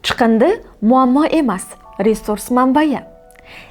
Chiqindi muammo emas, resurs manbai.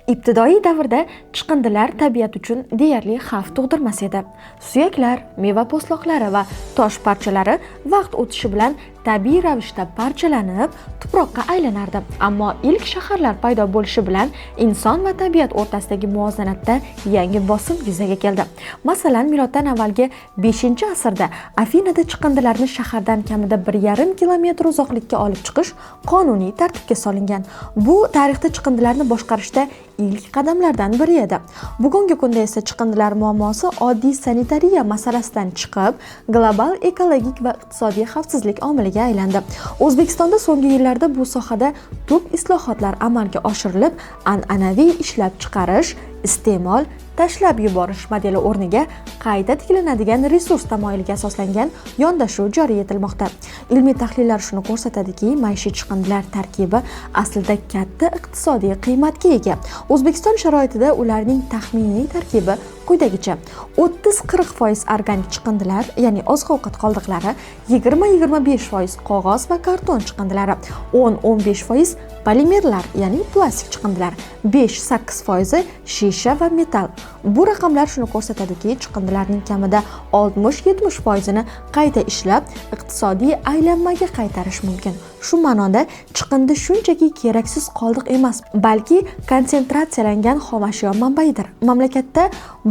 Ibtidoiy davrda chiqindilar tabiat uchun deyarli xavf tug'dirmas edi. Suyaklar, meva po'stloqlari va tosh parchalari vaqt o'tishi bilan tabiiy ravishda parchalanib, tuproqqa aylanardi. Ammo ilk shaharlar paydo bo'lishi bilan inson va tabiat o'rtasidagi muvozanatda yangi bosim yuzaga keldi. Masalan, miloddan avvalgi 5-asrda Afinada chiqindilarni shahardan kamida 1,5 kilometr uzoqlikka olib chiqish qonuniy tartibga solingan. Bu tarixda chiqindilarni boshqarishda ilk qadamlardan biri edi. Bugungi kunda esa chiqindilar muammosi oddiy sanitariya masalasidan chiqib, global ekologik va iqtisodiy xavfsizlik omiliga aylandi. O'zbekistonda so'nggi yillarda bu sohada tub islohotlar amalga oshirilib, an'anaviy ishlab chiqarish, iste'mol, tashlab yuborish modeli o'rniga qayta tiklanadigan resurs tamoyiliga asoslangan yondashuv joriy etilmoqda. Ilmiy tahlillar shuni ko'rsatadiki, maishiy chiqindilar tarkibi aslida katta iqtisodiy qiymatga ega. O'zbekiston sharoitida ularning taxminiy tarkibi quyidagicha: 30-40% organik chiqindilar, ya'ni oziq-ovqat qoldiqlari, 20-25% qog'oz va karton chiqindilari, 10-15% polimerlar, ya'ni plastik chiqindilar, 5-8% shisha va metall. Bu raqamlar shuni ko'rsatadiki, chiqindilarning kamida 60-70%ini qayta ishlab, iqtisodiy aylanmaga qaytarish mumkin. Shu ma'noda chiqindi shunchaki keraksiz qoldiq emas, balki konsentratsiyalangan xomashyo manbaidir. Mamlakatda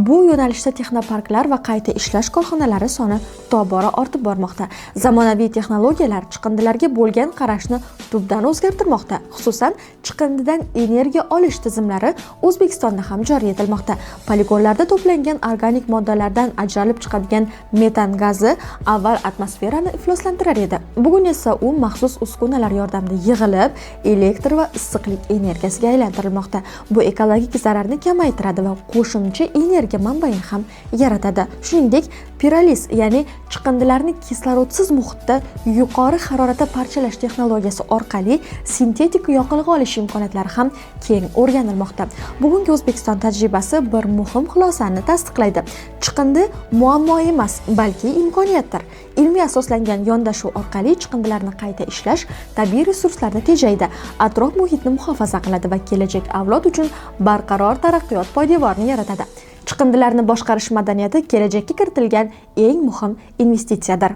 bu yo'nalishda texnoparklar va qayta ishlash korxonalari soni tobora ortib bormoqda. Zamonaviy texnologiyalar chiqindilarga bo'lgan qarashni tubdan o'zgartirmoqda. Xususan, chiqindidan energiya olish tizimlari O'zbekistonda ham joriy etilmoqda. Poligonlarda to'plangan organik moddalardan ajralib chiqadigan metan gazi avval atmosferani ifloslantirar edi. Bugun esa u maxsus uskunalar yordamida yig'ilib, elektr va issiqlik energiyasiga aylantirilmoqda. Bu ekologik zararni kamaytiradi va qo'shimcha energiya manbaini ham yaratadi. Shuningdek, piroliz, ya'ni chiqindilarni kislorodsiz muhitda yuqori haroratda parchalash texnologiyasi orqali sintetik yoqilg'i olish imkoniyatlari ham keng o'rganilmoqda. Bugungi O'zbekiston tajribasi bir muhim xulosani tasdiqlaydi. Chiqindi muammo emas, balki imkoniyatdir. Ilmiy asoslangan yondashuv orqali chiqindilarni qayta ishlash tabiiy resurslarni tejaydi, atrof muhitni muhofaza qiladi va kelajak avlod uchun barqaror taraqqiyot poydevorini yaratadi. Chiqindilarni boshqarish madaniyati kelajakka kiritilgan eng muhim investitsiyadir.